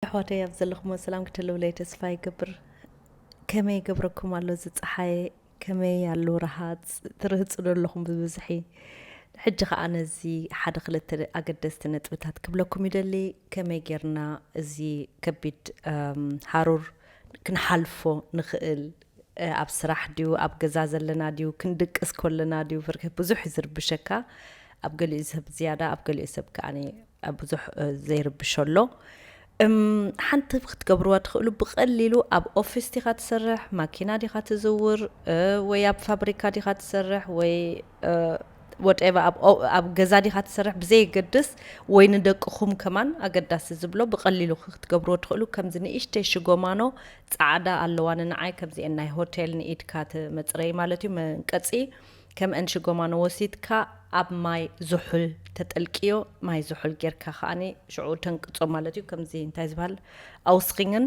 ኣሕዋተይ ኣብ ዘለኹሞ ሰላም ክትህልውለይ ተስፋ ይገብር። ከመይ ይገብረኩም ኣሎ እዚ ፀሓይ? ከመይ ኣሎ ረሃፅ? ትርህፁ ዶ ኣለኹም ብብዝሒ? ሕጂ ከዓ ነዚ ሓደ ክልተ ኣገደስቲ ነጥብታት ክብለኩም ይደሊ። ከመይ ጌርና እዚ ከቢድ፣ እም፣ ሃሩር ክንሓልፎ ንኽእል? እ፣ ኣብ ስራሕ ድዩ፣ ኣብ ገዛ ዘለና ድዩ፣ ክንድቅስ ከለና ድዩ፣ ብርክ-፣ ብዙሕ እዩ ዝርብሸካ። ኣብ ገሊኡ ሰብ ዝያዳ፣ ኣብ ገሊኡ ሰብ ከኣ ብዙሕ፣ እ፣ ዘይርብሾ ኣሎ። እም፣ ሓንቲ ክትገብርዋ ትኽእሉ ብቐሊሉ፣ ኣብ ኦፊስ ዲኻ ትሰርሕ፣ ማኪና ዲኻ ትዝውር፣ እ፣ ወይ ኣብ ፋብሪካ ዲኻ ትሰርሕ፣ ወይ፣ እ፣ ወትኤቨር፣ ኣብ ኦ-፣ ኣብ ገዛ ዲኻ ትሰርሕ ብዘየገድስ፣ ወይ ንደቅኹም ከማን ኣገዳሲ ዝብሎ ብቐሊሉ ክትገብርዎ ትኽእሉ፣ ከምዚ ንእሽተይ ሽጎማኖ ጻዕዳ ኣለዋ ንንዓይ፣ ከምዚኤን ናይ ሆቴል ንኢድካ ትመጽረይ ማለት እዩ፣ መንቀጺ። ከምአን ሽጎማኖ ወሲድካ ኣብ ማይ ዝሑል ተጠልቅዮ፣ ማይ ዝሑል ጌርካ ከኣኒ ሽዑ ተንቅጾ ማለት እዩ። ከምዚ እንታይ ዝበሃል ኣውስኺንግን፣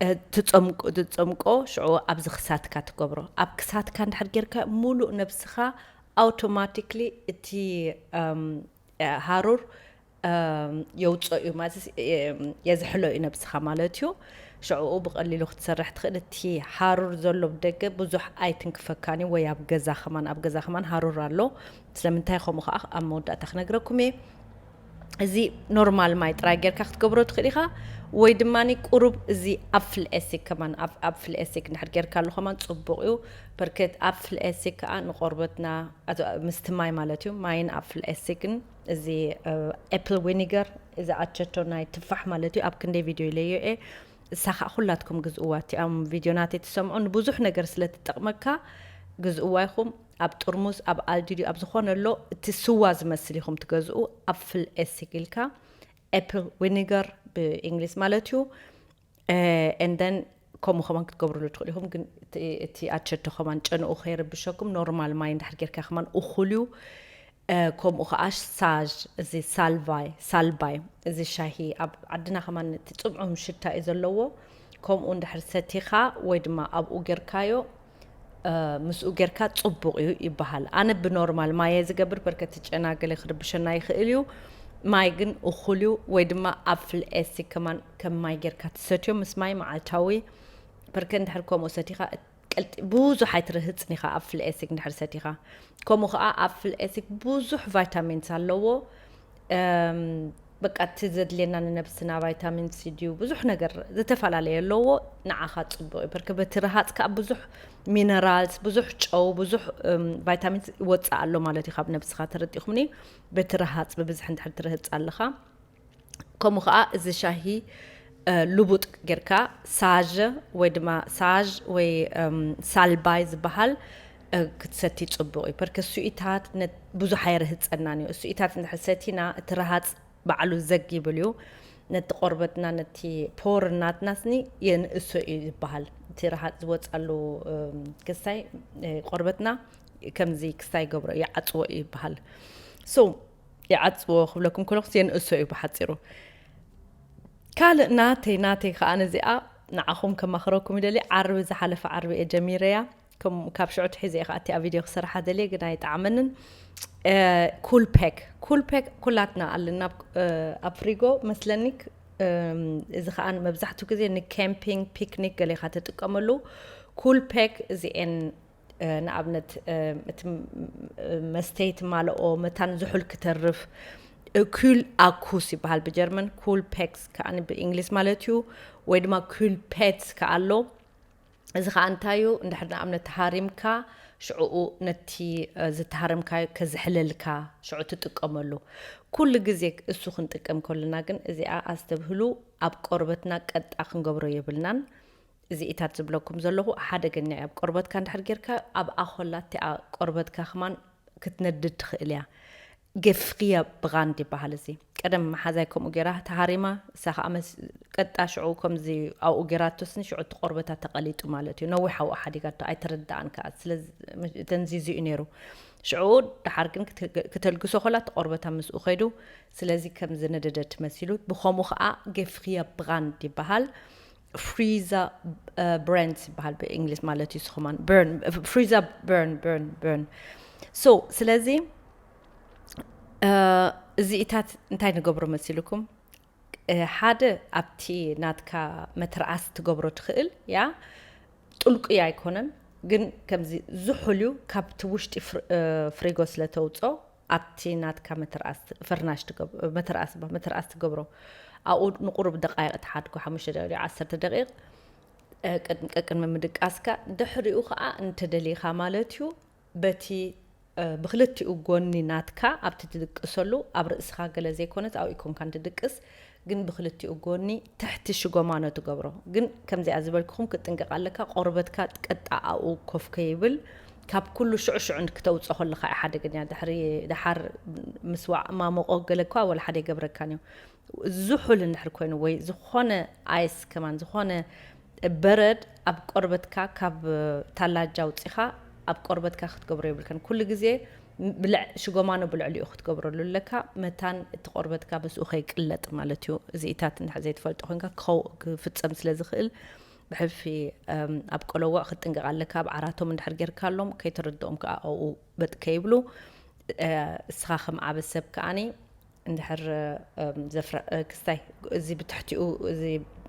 እ፣ ትጸምቆ፣ ትጸምቆ ሽዑ ኣብዚ ክሳትካ ትገብሮ። ኣብ ክሳትካ እንድሕር ጌርካ ሙሉእ ነብስኻ ኣውቶማቲክሊ እቲ፣ እም፣ እ፣ ሃሩር፣ እም፣ የውጽኦ እዩ ማለት ስ-፣ እም፣ የዝሕሎ እዩ ነብስኻ ማለት እዩ። ሽዑ ብቐሊሉ ክትሰርሕ ትኽእል። እቲ ሃሩር ዘሎ ብደገ ብዙሕ ኣይትንክፈካን እዩ፣ ወይ ኣብ ገዛ ከማን፣ ኣብ ገዛ ከማን ሃሩር ኣሎ። ስለምንታይ ከምኡ ከኣ ኣብ መወዳእታ ክነግረኩም እየ። እዚ ኖርማል ማይ ጥራይ ጌርካ ክትገብሮ ትኽእል ኢኻ፣ ወይ ድማ ቁሩብ እዚ ኣፍል ኤሲክ ከማን፣ ኣብ-፣ ኣፍል ኤሲክ እንድሕር ጌርካሉ ከማን ጽቡቕ እዩ። በርከት ኣፍል ኤሲክ ከኣ ንቆርበትና፣ ኣቶ-፣ ምስቲ ማይ ማለት እዩ፣ ማይን ኣፍል ኤሲክን፣ እዚ፣ እ፣ ኤፕል ዊኒገር፣ እዚ ኣቸቶ ናይ ትፋሕ ማለት እዩ። ኣብ ክንደይ ቪድዮ ኢለዮ እየ። እሳ ኸኣ ኩላትኩም ግዝእዋ፣ እቲኣም ቪድዮ ናተይ ትሰምዑ ንብዙሕ ነገር ስለ ትጠቕመካ ግዝእዋ ኢኹም። ኣብ ጥርሙዝ፣ ኣብ ኣልዲ ድዩ ኣብ ዝኾነ ኣሎ፣ እቲ ስዋ ዝመስል ኢኹም ትገዝኡ። ኣፍል ኤሲክ ኢልካ፣ ኤፕል ዊኒገር ብእንግሊዝ ማለት እዩ። እ፣ and then ከምኡ ከማን ክትገብርሉ ትኽእሉ ኢኹም፣ ግን እቲ፣ እቲ ኣቸቶ ከማን ጨንኡ ከይርብሸኩም ኖርማል ማይ እንድሕር ጌርካ ከማን እኹል እዩ። እ፣ ከምኡ ኸዓ ሳዥ፣ እዚ ሳልቫይ፣ ሳልባይ፣ እዚ ሻሂ ኣብ ዓድና ከማን እቲ ጽምዑም ሽታ እዩ ዘለዎ። ከምኡ እንድሕር ሰቲኻ ወይ ድማ ኣብኡ ጌርካዮ፣ እ፣ ምስኡ ጌርካ ጽቡቕ እዩ ይበሃል። ኣነ ብኖርማል ማየ ዝገብር፣ በርከቲ ጨና ገለ ክርብሸና ይኽእል እዩ። ማይ ግን እኹል እዩ፣ ወይ ድማ ኣፍል ኤሲክ ከማን ከም ማይ ጌርካ ትሰትዮ ምስ ማይ መዓልታዊ። በርከ እንድሕር ከምኡ ሰቲኻ፣ ቀልጢ-፣ ብዙሕ ኣይትርህጽን ኢኻ ኣፍል ኤሲክ እንድሕር ሰቲኻ። ከምኡ ኸዓ ኣፍል ኤሲክ ብዙሕ ቫይታሚንስ ኣለዎ። እም፣ በቃ እቲ ዘድልየና ንነብስና ቫይታሚን ሲ ድዩ ብዙሕ ነገር ዝተፈላለየ ኣለዎ። ንዓኻ ጽቡቕ እዩ። በርከ በቲ ረሃጽ ከኣ ብዙሕ ሚነራልስ፣ ብዙሕ ጨው፣ ብዙሕ፣ እም፣ ቫይታሚንስ ይወጽእ ኣሎ ማለት እዩ ካብ ነብስኻ። ተረዲእኹምኒ? በቲ ረሃጽ ብብዝሒ እንድሕር ትርህጽ ኣለኻ። ከምኡ ኸዓ እዚ ሻሂ፣ እ፣ ልቡጥ ጌርካ ሳዥ ወይ ድማ ሳዥ ወይ፣ እም፣ ሳልባይ ዝበሃል፣ እ፣ ክትሰቲ ጽቡቕ እዩ። በርከ ስዊታት ነ-፣ ብዙሕ ኣየርህጸናን እዩ። ስዊታት እንድሕር ሰቲና እቲ ረሃጽ ባዕሉ ዘግ ይብል እዩ። ነቲ ቆርበትና፣ ነቲ ፖር ናትናስኒ የንእሶ እዩ ዝበሃል። እቲ ረሃጽ ዝወጻሉ፣ እም፣ ክስታይ፣ እ፣ ቆርበትና ከምዚ ክስታይ ይገብሮ፣ ይዓጽዎ እዩ ይበሃል። ሶ፣ ይዓጽዎ ክብለኩም ከለኹስ የንእሶ እዩ ብሓጺሩ። ካልእ ናተይ፣ ናተይ ከኣ ነዚኣ ንዓኹም ከማኽረኩም ይደሊ። ዓርቢ፣ ዝሓለፈ ዓርቢ እየ ጀሚረያ። ከም፣ ካብ ሽዑ ትሒዘ እየ ከኣ እቲኣ ቪድዮ ክሰርሓ ደልየ፣ ግን ኣይጠዓመንን። እ፣ ኩል ፔክ፣ ኩል ፔክ ኩላትና ኣለና ኣብ፣ እ፣ ኣብ ፍሪጎ መስለኒ። ክ-፣ እም፣ እዚ ከኣ መብዛሕትኡ ግዜ ንካምፒንግ፣ ፒክኒክ ገለ ኢኻ ትጥቀመሉ። ኩል ፔክ እዚኤን፣ እ፣ ንኣብነት፣ እ፣ እቲ ም-፣ እ፣ መስተይ ትማልኦ መታን ዝሑል ክተርፍ፣ እ፣ ኩል ኣኩስ ይበሃል ብጀርመን፣ ኩል ፔክስ ከኣ ብእንግሊዝ ማለት እዩ፣ ወይ ድማ ኩል ፔትስ ከኣ ኣሎ። እዚ ኸዓ እንታይ እዩ? እንድሕር ንኣብነት ተሃሪምካ፣ ሽዕኡ ነቲ፣ እ፣ ዝተሃረምካዮ ከዝሕለልካ፣ ሽዑ ትጥቀመሉ። ኩሉ ግዜ እሱ ክንጥቀም ከለና ግን፣ እዚኣ ኣስተብህሉ፣ ኣብ ቆርበትና ቀጣ ክንገብሮ የብልናን። እዚኢታት ዝብለኩም ዘለኹ ሓደገኛ እዩ። ኣብ ቆርበትካ እንድሕር ጌርካ፣ ኣብ ኣኾላ እቲኣ ቆርበትካ ከማን ክትነድድ ትኽእል እያ። ገፍርያ ብራንድ ይበሃል እዚ። ቀደም መሓዛይ ከምኡ ገይራ ተሃሪማ፣ እሳ ኸዓ መስ-፣ ቀጣ ሽዑ ከምዚ ኣብኡ ገይራቶስኒ ሽዑ እቲ ቆርበታ ተቐሊጡ ማለት እዩ። ነዊሕ ኣብኡ ሓዲጋቶ፣ ኣይተረድኣን ከኣ። ስለዚ እተን ዚዙ እዩ ነይሩ። ሽዑ ደሓር ግን ክተ-፣ ክተልግሶ ኸላ እቲ ቆርበታ ምስኡ ኸይዱ። ስለዚ ከም ዝነደደት መሲሉ። ብኸምኡ ኸዓ ገፍርያ ብራንድ ይበሃል። ፍሪዛ፣ እ፣ ብራንድስ ይበሃል ብእንግሊዝ ማለት እዩ። ስኹማን በርን፣ ፍሪዛ በርን፣ በርን፣ በርን። ሶ፣ ስለዚ፣ እ፣ እዚኢታት እንታይ ንገብሮ መሲልኩም? ሓደ ኣብቲ ናትካ መትርኣስ ትገብሮ ትኽእል እያ። ጥልቁ ኣይኮነን፣ ግን ከምዚ ዝሑል እዩ። ካብቲ ውሽጢ ፍሪጎ ስለ ተውፅኦ ኣብቲ ናትካ መትርኣስ ትገብሮ ኣብኡ ንቁሩብ ደቃይቕ ትሓድጎ ሓሙሽተ ደቂቕ ዓሰርተ ደቂቕ ቅድሚ ምድቃስካ። ድሕሪኡ ከዓ እንተደሊኻ ማለት እዩ በቲ ብክልቲኡ ጎኒ ናትካ ኣብቲ ትድቅሰሉ ኣብ ርእስኻ ገለ ዘይኮነስ ኣብኡ ኮንካ እንትድቅስ ግን ብክልቲኡ ጎኒ ትሕቲ ሽጎማኖ ትገብሮ። ግን ከምዚኣ ዝበልክኹም ክትጥንቀቕ ኣለካ፣ ቆርበትካ ቀጣ ኣብኡ ኮፍ ከይብል። ካብ ኩሉ ሽዑ ሽዑ ክትተውፅኦ ከለካ እዩ ሓደገኛ። ድሕሪ ድሓር ምስዋዕ ማሞቆ ገለ እኳ ወላ ሓደ ይገብረካን እዩ። ዝሑል እንድሕር ኮይኑ ወይ ዝኾነ ኣይስ ከማን ዝኾነ በረድ ኣብ ቆርበትካ ካብ ታላጃ ኣውፂኻ ኣብ ቆርበትካ ክትገብሮ የብልከን። ኩሉ ግዜ ሽጎማኖ ብልዕሊኡ ክትገብረሉ ኣለካ፣ መታን እቲ ቆርበትካ ምስኡ ከይቅለጥ ማለት እዩ። እዚኢታት እንድሕር ዘይትፈልጦ ኮንካ ክፈው ክፍፀም ስለ ዝኽእል ብሕልፊ ኣብ ቆለዋዕ ክትጥንቀቕ ኣለካ። ኣብ ዓራቶም እንድሕር ጌርካሎም ከይተረድኦም ከዓ ኣብኡ በጥ ከይብሉ። እስኻ ከም ዓበ ሰብ ከዓኒ እንድሕር ክስታይ እዚ ብትሕቲኡ እዚ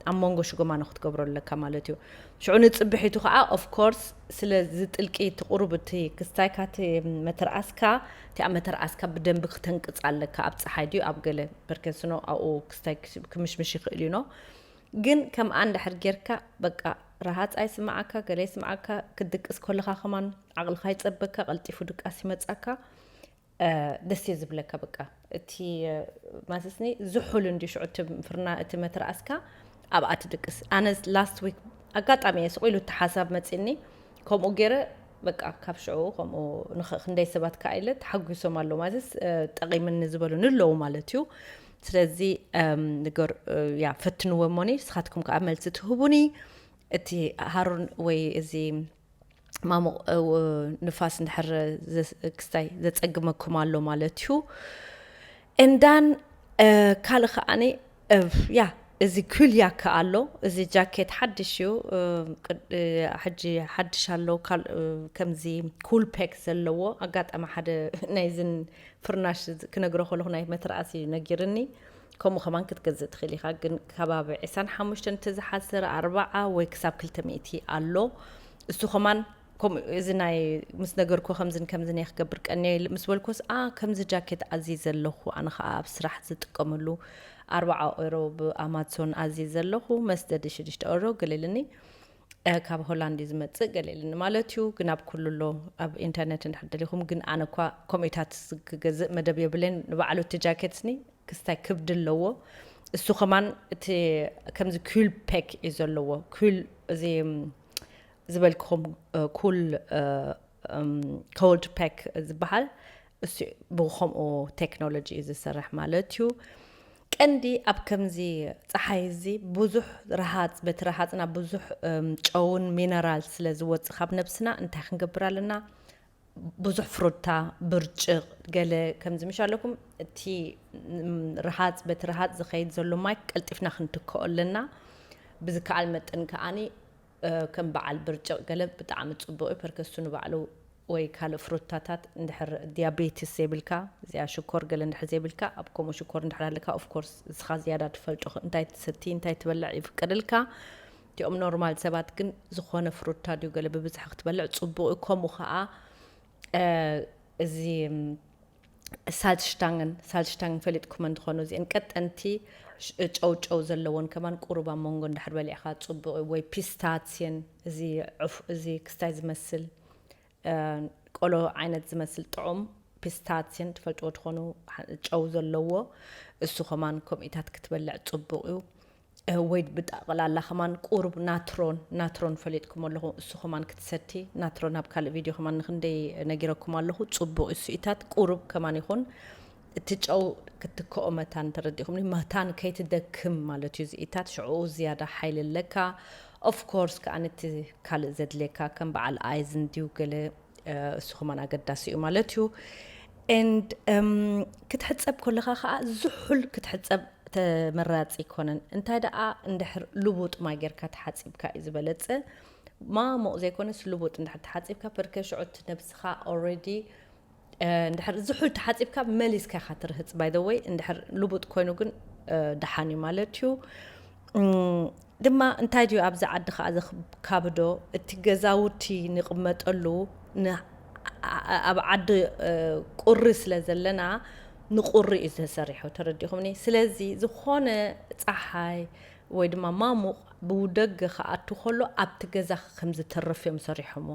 ኣብ መንጎ ሽጎማኖ ክትገብሮ ኣለካ ማለት እዩ። ሽዑ ንፅብሒቱ ከዓ ኦፍኮርስ ስለ ዝጥልቂ እቲ ቁሩብ እቲ ክስታይካ እቲ መተርኣስካ እቲ ኣብ መተርኣስካ ብደንቢ ክተንቅፅ ኣለካ። ኣብ ፀሓይ ድዩ ኣብ ገለ በርከስኖ ኣብኡ ክስታይ ክምሽምሽ ይኽእል እዩ ኖ። ግን ከምኣ እንድሕር ጌርካ በቃ ረሃፅ ኣይስምዓካ፣ ገለ ይስምዓካ፣ ክድቅስ ከለኻ ከማን ዓቕልኻ ይፀበካ፣ ቀልጢፉ ድቃስ ይመፃካ። ደስ እየ ዝብለካ። በቃ እቲ ማስስኒ ዝሑል እንዲ ሽዑ እቲ ፍርና እቲ መትርኣስካ ኣብኣ ትድቅስ። ኣነ ላስት ዊክ ኣጋጣሚ እየ ስቑ ኢሉ እቲ ሓሳብ መፂኒ። ከምኡ ገይረ በቃ ካብ ሽዑ ከምኡ ክንደይ ሰባት ከዓ ኢለ ተሓጒሶም ኣለዉ ማለት ጠቒምኒ ዝበሉኒ ኣለዉ ማለት እዩ። ስለዚ ንገር ያ ፈትንዎ እሞኒ ንስኻትኩም ከዓ መልሲ ትህቡኒ። እቲ ሃሩን ወይ እዚ ማሙቕ ንፋስ እንድሕር ክስታይ ዘጸግመኩም ኣሎ ማለት እዩ። And then ካልእ ከዓኒ ያ እዚ ኩል ያካ ኣሎ። እዚ ጃኬት ሓድሽ እዩ። ሕጂ ሓድሽ ኣሎ። ከምዚ ኩል ፔክ ዘለዎ ኣጋጣሚ ሓደ ናይዝን ፍርናሽ ክነግሮ ከለኹ ናይ መትርኣስ እዩ ነጊርኒ። ከምኡ ከማን ክትገዝእ ትኽእል ኢኻ፣ ግን ከባቢ ዕስራን ሓሙሽተን እንተዝሓስር ኣርባዓ ወይ ክሳብ ክልተ ሚእቲ ኣሎ። እሱ ከማን ከምኡ እዚ ናይ ምስ ነገርኩ ከምዝን ከምዝን እየ ክገብር ቀንየ ምስ በልኩስ፣ "ኣ፣ ከምዚ ጃኬት ኣዝየ ዘለኹ፣ ኣነ ኸኣ ኣብ ስራሕ ዝጥቀመሉ ኣርባዓ ኦሮ ብኣማዞን ኣዝየ ዘለኹ፣ መስደዲ ሽዱሽተ ኦሮ ገለ ኢልኒ። እ፣ ካብ ሆላንድ እዩ ዝመጽእ" ገለ ኢልኒ ማለት እዩ። ግን ኣብ ኩሉ ኣሎ፣ ኣብ ኢንተርነት እንድሕር ደሊኹም። ግን ኣነ እኳ ከምኡታት ክገዝእ መደብ የብለይን። ንባዕሉ እቲ ጃኬትስኒ ክስታይ ክብዲ ኣለዎ። እሱ ከማን እቲ ከምዚ ኩል ፔክ እዩ ዘለዎ። ኩል እዚ፣ እም፣ ዝበልክኹም፣ እ፣ ኩል፣ እ፣ እም፣ ኮልድ ፔክ ዝበሃል እሱ ብኸምኡ ቴክኖሎጂ እዩ ዝሰርሕ ማለት እዩ። ቀንዲ ኣብ ከምዚ ጸሓይ እዚ ብዙሕ ረሃጽ፣ በቲ ረሃጽና ብዙሕ፣ እም፣ ጨውን ሚነራል ስለ ዝወጽእ ካብ ነብስና እንታይ ክንገብር ኣለና? ብዙሕ ፍሩታ፣ ብርጭቕ፣ ገለ ከምዚ ምሽ ኣለኩም። እቲ፣ እም፣ ረሃጽ፣ በቲ ረሃጽ ዝኸይድ ዘሎ ማይ ቀልጢፍና ክንትክኦ ኣለና። ብዝከኣል መጠን ከኣኒ፣ እ፣ ከም በዓል ብርጭቕ ገለ ብጣዕሚ ጽቡቕ እዩ። ፐርከሱ ንባዕሉ ወይ ካልእ ፍሩታታት እንድሕር ዲያቤትስ ዘይብልካ፣ እዚኣ ሽኮር ገለ እንድሕር ዘይብልካ፣ ኣብ ከምኡ ሽኮር እንድሕር ኣለካ፣ ኦፍ ኮርስ፣ ንስኻ ዝያዳ ትፈልጦ እንታይ ትሰቲ፣ እንታይ ትበልዕ ይፍቀደልካ። እቲኦም ኖርማል ሰባት ግን ዝኾነ ፍሩታ ድዩ ገለ ብብዝሒ ክትበልዕ ጽቡቕ እዩ። ከምኡ ኸኣ፣ እ፣ እዚ፣ እም፣ ሳልትሽታንግን፣ ሳልትሽታንግን ፈሊጥኩመን ትኾኑ። እዚአን ቀጠንቲ ሽ-፣ ጨው ጨው ዘለወን ከማን ቁሩብ ኣብ መንጎ እንድሕር በሊዕኻ ጽቡቕ እዩ። ወይ ፒስታትስየን፣ እዚ ዑፍ፣ እዚ ክስታይ ዝመስል፣ እ፣ ቆሎ ዓይነት ዝመስል ጥዑም ፒስታትስየን ትፈልጥዎ ትኾኑ፣ ሓ-፣ ጨው ዘለዎ፣ እሱ ከማን ከምኡታት ክትበልዕ ጽቡቕ እዩ። እ፣ ወይ ብጠቕላላ ከማን ቁሩብ ናትሮን፣ ናትሮን ፈሊጥኩም ኣለኹ፣ እሱ ከማን ክትሰቲ፣ ናትሮን ኣብ ካልእ ቪድዮ ከማን ንክንደይ ነጊረኩም ኣለኹ። ጽቡቕ እዩ፣ ስኢታት ቁሩብ ከማን ይኹን፣ እቲ ጨው ክትክኦ መታን ተረዲእኹምኒ፣ መታን ከይትደክም ማለት እዩ። ዝኢታት ሽዑ ዝያዳ ሓይሊ ኣለካ። ኦፍ ኮርስ ከኣ ነቲ ካልእ ዘድልየካ ከም በዓል ኣይዝን ድዩ ገለ፣ እ፣ እሱ ከማን ኣገዳሲ እዩ ማለት እዩ። And፣ እም፣ ክትሕጸብ ከለኻ ከኣ ዝሑል ክትሕጸብ ተመራጺ ኣይኮነን። እንታይ ደኣ እንድሕር ልቡጥ ማይ ጌርካ ተሓጺብካ እዩ ዝበለጸ። ማሙቕ ዘይኮነስ ልቡጥ እንድሕር ተሓጺብካ፣ ፐርከ ሽዑ እቲ ነብስኻ ኦልሬዲ፣ እ፣ እንድሕር ዝሑል ተሓጺብካ መሊስካ ኢኻ ትርህጽ። By the way፣ እንድሕር ልቡጥ ኮይኑ ግን ደሓን እዩ ማለት እዩ። ድማ እንታይ ድዩ ኣብዚ ዓዲ ከዓ ዘካብዶ፣ እቲ ገዛውቲ ንቕመጠሉ፣ ኣብ ዓዲ ቁሪ ስለ ዘለና ንቁሪ እዩ ተሰሪሑ፣ ተረዲኹምኒ? ስለዚ ዝኾነ ፀሓይ ወይ ድማ ማሙቕ ብደገ ክኣቱ ከሎ ኣብቲ ገዛ ከም ዝተርፍ እዮም ሰሪሖሞ፣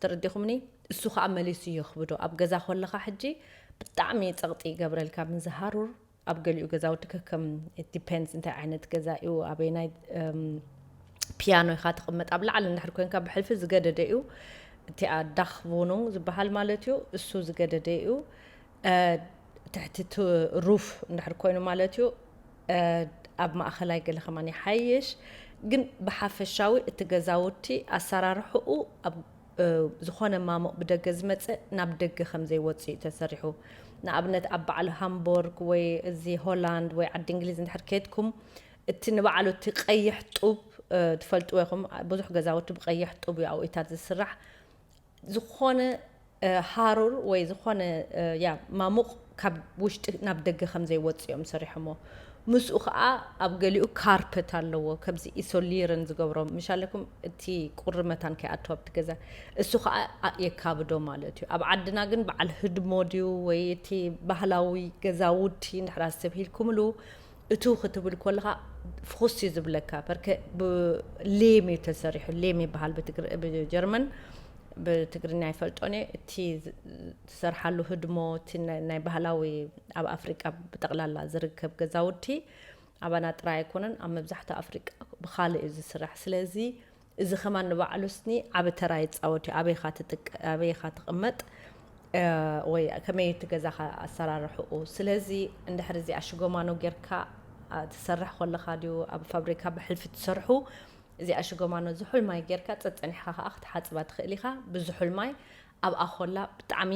ተረዲኹምኒ? እሱ ከዓ መሊሱ የኽብዶ። ኣብ ገዛ ከለኻ ሕጂ ብጣዕሚ ፀቕጢ ይገብረልካ፣ ምዝሃሩር ኣብ ገሊኡ ገዛውቲ ከከም፣ ዲፔንስ እንታይ ዓይነት ገዛ እዩ፣ ኣበይናይ ፒያኖ ኢኻ ትቕመጥ። ኣብ ላዕሊ እንድሕር ኮንካ ብሕልፊ ዝገደደ እዩ፣ እቲኣ ዳኽ ቮኑንግ ዝበሃል ማለት እዩ። እሱ ዝገደደ እዩ። ትሕቲ እቲ ሩፍ እንድሕር ኮይኑ ማለት እዩ። ኣብ ማእኸላይ ገለ ከማን ይሓይሽ፣ ግን ብሓፈሻዊ እቲ ገዛውቲ ኣሰራርሕኡ ኣብ ዝኾነ ማሙቕ ብደገ ዝመፅእ ናብ ደገ ከም ዘይወፅእ እዩ ተሰሪሑ። ንኣብነት ኣብ በዓል ሃምቦርግ ወይ እዚ ሆላንድ ወይ ዓዲ እንግሊዝ እንድሕር ከድኩም፣ እቲ ንባዕሉ እቲ ቀይሕ ጡብ ትፈልጥዎ ኢኹም። ብዙሕ ገዛውቲ ብቀይሕ ጡብ እዩ ኣብኢታት ዝስራሕ። ዝኾነ ሃሩር ወይ ዝኾነ ያ ማሙቕ ካብ ውሽጢ ናብ ደገ ከም ዘይወፅእ እዮም ሰሪሖሞ። ምስኡ ከዓ ኣብ ገሊኡ ካርፐት ኣለዎ፣ ከምዚ ኢሶሊርን ዝገብሮም ምሻለኩም፣ እቲ ቁሪ መታን ከይኣቱ ኣብቲ ገዛ፣ እሱ ከዓ የካብዶ ማለት እዩ። ኣብ ዓድና ግን በዓል ህድሞ ድዩ ወይ እቲ ባህላዊ ገዛውቲ እንድሕር ኣስተብሂልኩምሉ፣ እቱ ክትብል ከለኻ ፍኹስ እዩ ዝብለካ። በርከ ብሌም እዩ ተሰሪሑ፣ ሌም ይበሃል ብጀርመን፣ ብትግርኛ ይፈልጦን እየ። እቲ ዝሰርሓሉ ህድሞ፣ እቲ ናይ ባህላዊ ኣብ ኣፍሪቃ ብጠቕላላ ዝርከብ ገዛውቲ ኣባና ጥራይ ኣይኮነን፣ ኣብ መብዛሕትኡ ኣፍሪቃ ብኻልእ እዩ ዝስራሕ። ስለዚ እዚ ከማን ንባዕሉ ስኒ ዓቢ ተራ ይጻወት እዩ። ኣበይ ኢኻ ትቕመጥ ወይ ከመይ እቲ ገዛኻ ኣሰራርሕኡ። ስለዚ እንድሕር እዚኣ ሽጎማኖ ጌርካ ትሰርሕ ከለኻ ድዩ ኣብ ፋብሪካ ብሕልፊ ትሰርሑ? እዚኣ ሽጎማኖ ዝሑል ማይ ጌርካ ጸጸኒሕካ ከኣ ክትሓጽባ ትኽእል ኢኻ። ብዝሑል ማይ ኣብኣ ኮላ ብጣዕሚ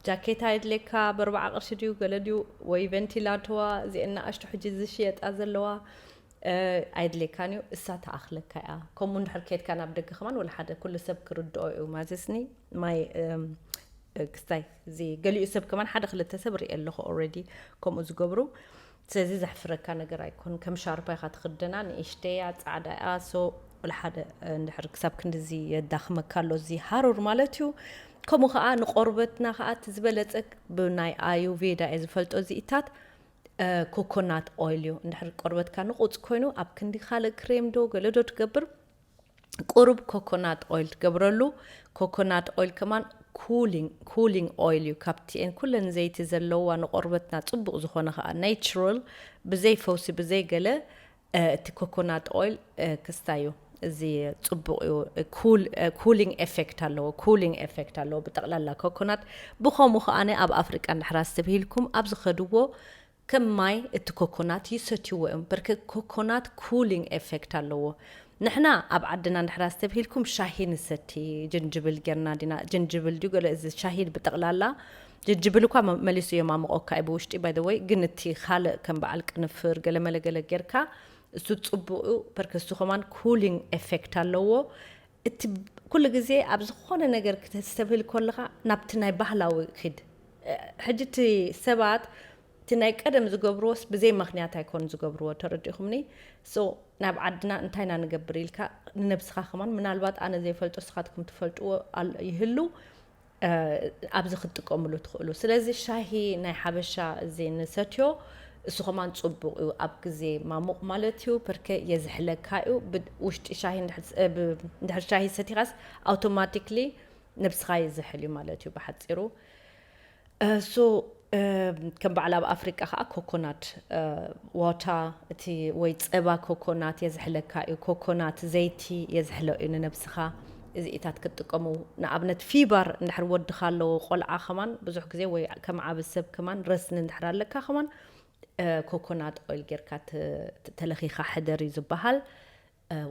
ጃኬት ኣይድሌካ፣ በርባዓ ቅርሺ ድዩ ገለ ድዩ ወይ ቨንቲላቶዋ እዚአን ንኣሽቱ ሕጂ ዝሽየጣ ዘለዋ ኣይድሌካን እዩ፣ እሳ ተኣኽለካ እያ። ከምኡ እንድሕር ከድካ ናብ ደገ ከማን ወላ ሓደ ኩሉ ሰብ ክርድኦ እዩ። ማዘስኒ ማይ ክስታይ እዚ ገሊኡ ሰብ ከማን ሓደ ክልተ ሰብ ርኢ ኣለኹ ኦልሬዲ ከምኡ ዝገብሩ። ስለዚ ዘሕፍረካ ነገር ኣይኮን። ከም ሻርፓ ኢኻ ትኽደና፣ ንእሽተያ ፃዕዳ እያ። ሶ ወላ ሓደ እንድሕር ክሳብ ክንድዚ የዳኽመካ ኣሎ እዚ ሃሩር ማለት እዩ። ከምኡ ከዓ ንቆርበትና ከዓ እቲ ዝበለፀ ብናይ ኣዩቬዳ እየ ዝፈልጦ እዚኢታት ኮኮናት ኦይል እዩ። እንድሕር ቆርበትካ ንቑፅ ኮይኑ ኣብ ክንዲ ካልእ ክሬም ዶ ገለ ዶ ትገብር ቁሩብ ኮኮናት ኦይል ትገብረሉ። ኮኮናት ኦይል ከማን ኩሊንግ ኦይል እዩ። ካብቲኤን ኩለን ዘይቲ ዘለዋ ንቆርበትና ፅቡቕ ዝኾነ ከዓ ናቹራል ብዘይ ፈውሲ ብዘይ ገለ እቲ ኮኮናት ኦይል ክስታይ እዩ። እዚ ፅቡቕ እዩ። ኩሊንግ ኤፌክት ኣለዎ። ኩሊንግ ኤፌክት ኣለዎ ብጠቕላላ ኮኮናት። ብኸምኡ ከዓነ ኣብ ኣፍሪቃ እንድሕር ኣስተብሂልኩም ኣብ ዝኸድዎ ከም ማይ እቲ ኮኮናት ይሰትይዎ እዮም። በርከ ኮኮናት ኩሊንግ ኤፌክት ኣለዎ። ንሕና ኣብ ዓድና እንድሕር ኣስተብሂልኩም ሻሂ ንሰቲ፣ ጅንጅብል ጌርና ዲና፣ ጅንጅብል ድዩ ገለ እዚ ሻሂ ብጠቕላላ ጅንጅብል እኳ መ- መሊሱ የማምቆካ እዩ ብውሽጢ ባይ ወይ፣ ግን እቲ ካልእ ከም በዓል ቅንፍር ገለ መለ ገለ ጌርካ እሱ ጽቡቕ እዩ። በርከ እሱ ከማን ኩሊንግ ኤፌክት ኣለዎ። እቲ ኩሉ ግዜ ኣብ ዝኾነ ነገር ክተስተብህል ከለኻ ናብቲ ናይ ባህላዊ ኪድ። ሕጂ እቲ ሰባት እቲ ናይ ቀደም ዝገብርዎስ ብዘይ ምኽንያት ኣይኮን ዝገብርዎ፣ ተረዲኹምኒ? ሶ ናብ ዓድና እንታይ ኢና ንገብር ኢልካ ንነብስኻ ከማን ምናልባት ኣነ ዘይፈልጦ ንስኻትኩም ትፈልጥዎ ኣል- ይህሉ ኣብዚ ክትጥቀምሉ ትኽእሉ። ስለዚ ሻሂ ናይ ሓበሻ እዚ ንሰትዮ እሱ ከማን ጽቡቕ እዩ ኣብ ግዜ ማሙቕ ማለት እዩ። ፐርከ የዝሕለካ እዩ። ውሽጢ ሻሂ እንድሕር ሻሂ ሰቲኻስ ኣውቶማቲክሊ ነብስኻ ይዝሕል እዩ ማለት እዩ ብሓፂሩ። ሶ ከም በዓል ኣብ ኣፍሪቃ ከዓ ኮኮናት ዋታ እቲ ወይ ፀባ ኮኮናት የዝሕለካ እዩ። ኮኮናት ዘይቲ የዝሕሎ እዩ ንነብስኻ። እዚኢታት ክትጥቀሙ ንኣብነት ፊባር እንድሕር ወድኻ ኣለዎ ቆልዓ ከማን ብዙሕ ግዜ ወይ ከም ዓብ ሰብ ከማን ረስኒ እንድሕር ኣለካ ከማን ኮኮናት ኦይል ጌርካ ተለኺኻ ሕደር እዩ ዝበሃል።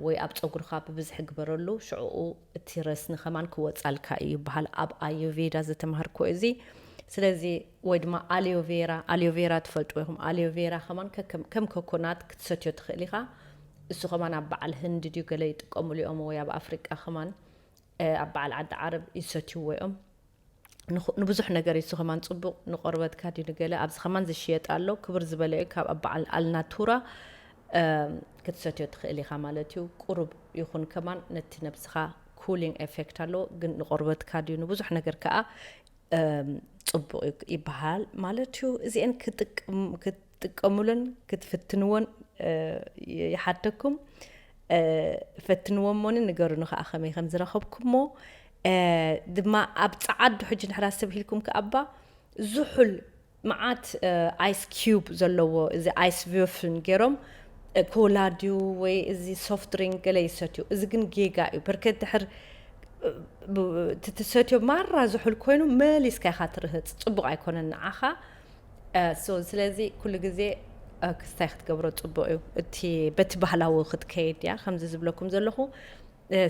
ወይ ኣብ ፀጉርኻ ብብዝሒ ግበረሉ ሽዕኡ እቲ ረስኒ ከማን ክወፃልካ እዩ ይበሃል። ኣብ ኣዮቬዳ ዝተምሃርኩ እዚ። ስለዚ ወይ ድማ ኣሊዮቬራ ኣሊዮቬራ ትፈልጥዎ ኢኹም። ኣሊዮቬራ ከማን ከም ኮኮናት ክትሰትዮ ትኽእል ኢኻ። እሱ ከማን ኣብ በዓል ህንዲ ድዩ ገለ ይጥቀምሉ እዮም ወይ ኣብ ኣፍሪቃ ከማን ኣብ በዓል ዓዲ ዓረብ ይሰትይዎ እዮም። ንብዙሕ ነገር እዩ። እሱ ከማን ፅቡቕ ንቆርበትካ ድዩ ንገለ ኣብዚ ከማን ዝሽየጥ ኣሎ። ክብር ዝበለ እዩ። ካብ በዓል ኣልናቱራ ክትሰትዮ ትኽእል ኢኻ ማለት እዩ። ቁሩብ ይኹን ከማን ነቲ ነብስኻ ኩሊንግ ኤፌክት ኣለዎ፣ ግን ንቆርበትካ ድዩ ንብዙሕ ነገር ከዓ ፅቡቕ ይበሃል ማለት እዩ። እዚአን ክትጥቀሙለን ክትፍትንዎን ይሓተኩም። ፈትንዎ እሞኒ ንገሩኒ ከዓ ከመይ ከም ዝረኸብኩሞ። ድማ ኣብ ፀዓዱ ሕጂ ንሕራ ሰብ ሂልኩም ከኣባ ዝሑል መዓት ኣይስ ኪዩብ ዘለዎ እዚ ኣይስ ቪፍን ገይሮም ኮላ ድዩ ወይ እዚ ሶፍት ድሪንክ ገለ ይሰትዩ። እዚ ግን ጌጋ እዩ። በርከት ድሕር ትትሰትዮ ማራ ዝሑል ኮይኑ መሊስካ ኢኻ ትርህፅ። ፅቡቕ ኣይኮነን ንዓኻ። ስለዚ ኩሉ ግዜ ክስታይ ክትገብሮ ፅቡቕ እዩ። እቲ በቲ ባህላዊ ክትከይድ እያ ከምዚ ዝብለኩም ዘለኹ።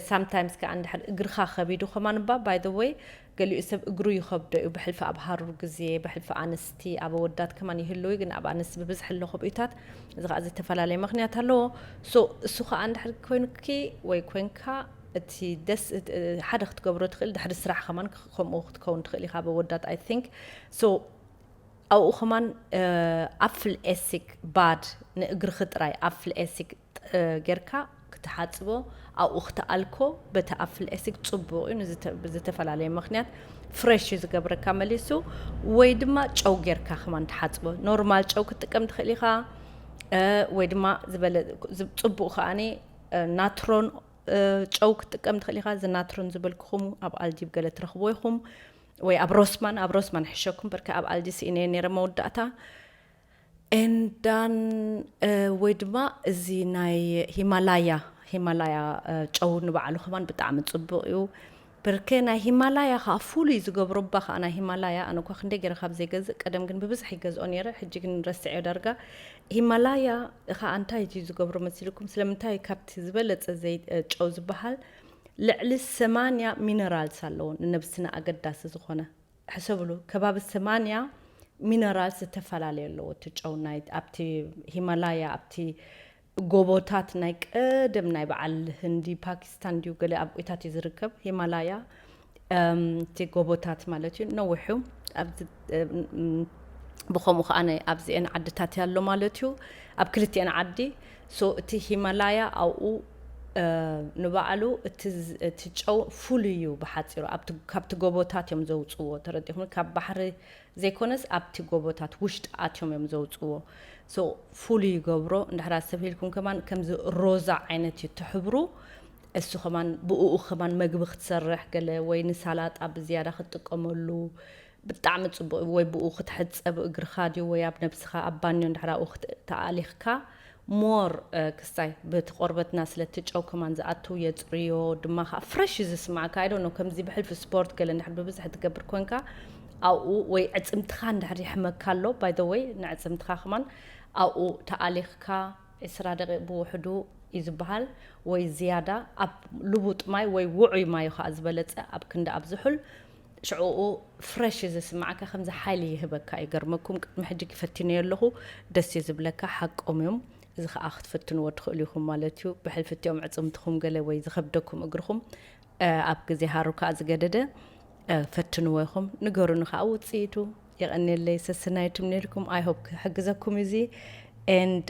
ሳምታይምስ ከዓ እንድሕር እግርኻ ከቢዱ ከማን እባ ባይ ወይ ገሊኡ ሰብ እግሩ ይኸብዶ እዩ ብሕልፊ ኣብ ሃሩር ግዜ ብሕልፊ ኣንስቲ ኣብ ኣወዳት ከማን ይህልው ግን ኣብ ኣንስቲ ብብዝሒ ኣሎ ከብኡታት እዚ ከዓ ዝተፈላለየ ምክንያት ኣለዎ። እሱ ከዓ እንድሕር ኮይኑኪ ወይ ኮይንካ እቲ ደስ ሓደ ክትገብሮ ትኽእል ድሕሪ ስራሕ ከማን ከምኡ ክትከውን ትኽእል ኢኻ ኣብ ኣወዳት ኣይ ቲንክ። ኣብኡ ከማን ኣፍል ኤሲክ ባድ ንእግርኺ ጥራይ ኣፍል ኤሲክ ጌርካ ክትሓፅቦ ኣብኡ ክትኣልኮ በቲ ኣፍል ኤሲክ ፅቡቕ እዩ። ብዝተፈላለየ ምክንያት ፍሬሽ እዩ ዝገብረካ መሊሱ። ወይ ድማ ጨው ጌርካ ከማን ትሓፅቦ ኖርማል ጨው ክትጥቀም ትኽእል ኢኻ። ወይ ድማ ዝበለ ፅቡቕ ከዓኒ ናትሮን ጨው ክትጥቀም ትኽእል ኢኻ። እዚ ናትሮን ዝበልኩኹም ኣብ ኣልዲብ ገለ ትረኽቦ ኢኹም ወይ ኣብ ሮስማን ኣብ ሮስማን ሕሸኩም በርከ ኣብ ኣልዲ ስኢነ ነረ መወዳእታ ኤንዳን ወይ ድማ እዚ ናይ ሂማላያ ሂማላያ ጨው ንባዕሉ ከማን ብጣዕሚ ፅቡቕ እዩ። በርከ ናይ ሂማላያ ከዓ ፍሉይ ዝገብሮ እባ ከዓ ናይ ሂማላያ ኣነ እኳ ክንደይ ገይረ ካብ ዘይገዝእ ቀደም ግን ብብዝሒ ይገዝኦ ነይረ ሕጂ ግን ረስዐዮ ዳርጋ። ሂማላያ ከዓ እንታይ እዩ ዝገብሮ መሲልኩም ስለምንታይ ካብቲ ዝበለፀ ዘይ ጨው ዝበሃል ልዕሊ ሰማንያ ሚነራልስ ኣለዎ ንነብስና ኣገዳሲ ዝኾነ። ሕሰብሉ ከባቢ ሰማንያ ሚነራልስ ዝተፈላለየ ኣለዎ እቲ ጨው ናይ ኣብቲ ሂማላያ ኣብቲ ጎቦታት ናይ ቀደም ናይ በዓል ህንዲ ፓኪስታን ድዩ ገለ ኣብ ቁታት እዩ ዝርከብ ሂማላያ። እቲ ጎቦታት ማለት እዩ ነዊሑ ብከምኡ ከዓ ኣብዚአን ዓድታት ያሎ ማለት እዩ ኣብ ክልቲአን ዓዲ። ሶ እቲ ሂማላያ ኣብኡ ንባዕሉ እቲ ጨው ፍሉይ እዩ ብሓፂሩ ካብቲ ጎቦታት እዮም ዘውፅዎ ተረዲኹም ካብ ባሕሪ ዘይኮነስ ኣብቲ ጎቦታት ውሽጢ ኣትዮም እዮም ዘውፅዎ። ሶ ፍሉይ ይገብሮ እንድሕር ኣስተብሂልኩም ከማን ከምዚ ሮዛ ዓይነት እዩ ትሕብሩ። እሱ ከማን ብእኡ ከማን መግቢ ክትሰርሕ ገለ ወይ ንሳላጣ ብዝያዳ ክትጥቀመሉ ብጣዕሚ ፅቡቅ ወይ ብኡ ክትሕፀብ እግርኻ ድዩ ወይ ኣብ ነብስኻ ኣብ ባንዮ እንድሕር ኣብኡ ተኣሊኽካ ሞር ክስታይ በቲ ቆርበትና ስለቲ ጨው ከማን ዝኣቱ የፅርዮ ድማ ከዓ ፍረሽ እዩ ዝስማዕካ ኣይዶ ነው ከምዚ ብሕልፊ ስፖርት ገለ እንድሕር ብብዝሒ ትገብር ኮንካ ኣብኡ ወይ ዕፅምትኻ እንድሕር ይሕመካ ኣሎ ባይ ወይ ንዕፅምትኻ ከማን ኣብኡ ተኣሊኽካ ዕስራ ደቂቕ ብውሕዱ እዩ ዝበሃል ወይ ዝያዳ ኣብ ልቡጥ ማይ ወይ ውዑይ ማይ ከዓ ዝበለፀ ኣብ ክንዲ ኣብ ዝሑል ሽዕኡ ፍረሽ እዩ ዝስማዓካ ከምዚ ሓይሊ ይህበካ ይገርመኩም ቅድሚ ሕጂ ፈቲነዮ ኣለኹ ደስ እዩ ዝብለካ ሓቆም እዮም እዚ ከዓ ክትፈትንዎ ትኽእሉ ኢኹም ማለት እዩ ብሕልፊ እቲኦም ዕፅምትኹም ገለ ወይ ዝኸብደኩም እግርኹም ኣብ ግዜ ሃሩ ከዓ ዝገደደ ፈትንዎ ኢኹም ንገሩኒ ከዓ ውፅኢቱ የቐንየለይ ሰስናይቱም ነርኩም ኣይሆፕ ክሕግዘኩም እዚ and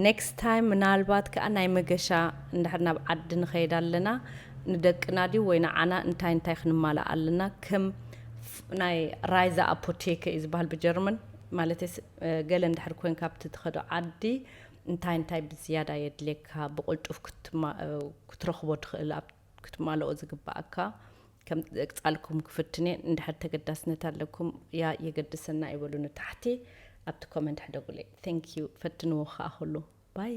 next time ምናልባት ከዓ ናይ መገሻ እንድሕር ናብ ዓዲ ንኸይድ ኣለና ንደቅና ድዩ ወይ ንዓና እንታይ እንታይ ክንማላእ ኣለና ከም ናይ ራይዛ ኣፖቴከ እዩ ዝበሃል ብጀርመን ማለት ገለ እንድሕር ኮይን ካብቲ ትኸዶ ዓዲ እንታይ እንታይ ብዝያዳ የድልየካ ብቁልጡፍ ክትረኽቦ ትኽእል ክትማልኦ ዝግባኣካ ከም ዘቅጻልኩም ክፍትኔ እንድሕር ተገዳስነት ኣለኩም ያ የገድሰና ይበሉ ንታሕቲ ኣብቲ ኮመንት ሕደጉለይ thank you ፈትንዎ ከዓ ኩሉ ባይ